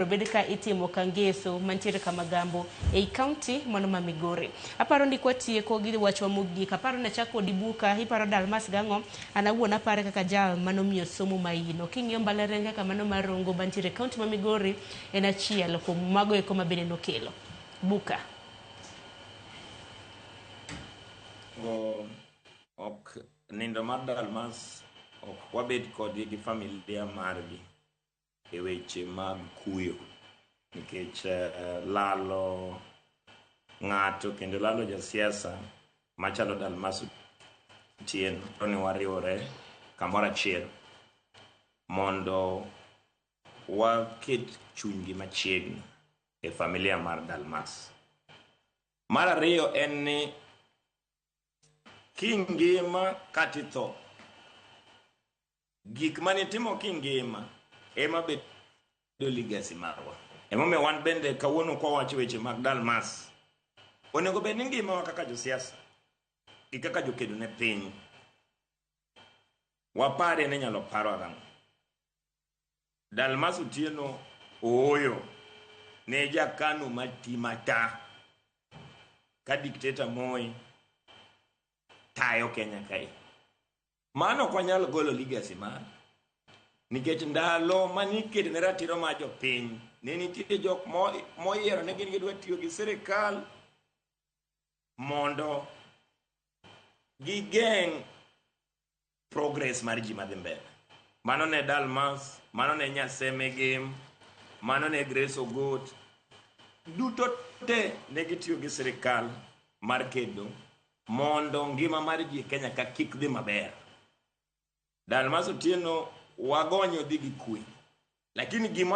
Bed ka itimo kangeso mantiere Kamagambo ei kaunti mano ma Migori. Aparo ni kwatieko gi wachwa mogik, aparo ni achako kodi buka, iparo Dalmas gang'o? An awuon apare kaka jal manomiyo somo maino. King'iyo mbalariany kaka mano mar Rongo mantiere e kaunti ma Migori, en achiel kuom mago eko ma bende nokelo. Buka. Go ok nindo mar Dalmas ok wabed kodgi gi familia margi e weche mag kuyo nikech lalo ng'ato kendo lalo jasiasa machalo Dalmas Otieno ni wariwore kamoro achiel mondo waket chunygi machiegni e familia mar Dalmas. Mar ariyo en ni kingima kata itho, gik manitimo kingima ema bedo legacy marwa. Emomiyo wan bende kawuono kwawacho weche mag Dalmas, onego bed ni ngimawa kaka josiasa gi kaka jokedo ne piny, wapare ni inyalo parwa gang'o. Dalmas Otieno ooyo ne jakano mati mata ka dikteta Moi tayo Kenya kae. Mano ok wanyal golo legacy mare. Nikech ndalo maniketo ne ratiro mar jopiny, ne nitie jok moyiero ni gin gidwa tiyo gi sirikal mondo gigeng' progress mar ji madhi mbele. Mano ne Dalmas, mano ne Nyaseme Gem, mano ne Grace Ogot. Duto te ne gitiyo gi sirikal mar kedo mondo ngima mar ji e Kenya ka kik dhi maber. Dalmas Otieno wagonyo dhi gi kwe. Lakini gima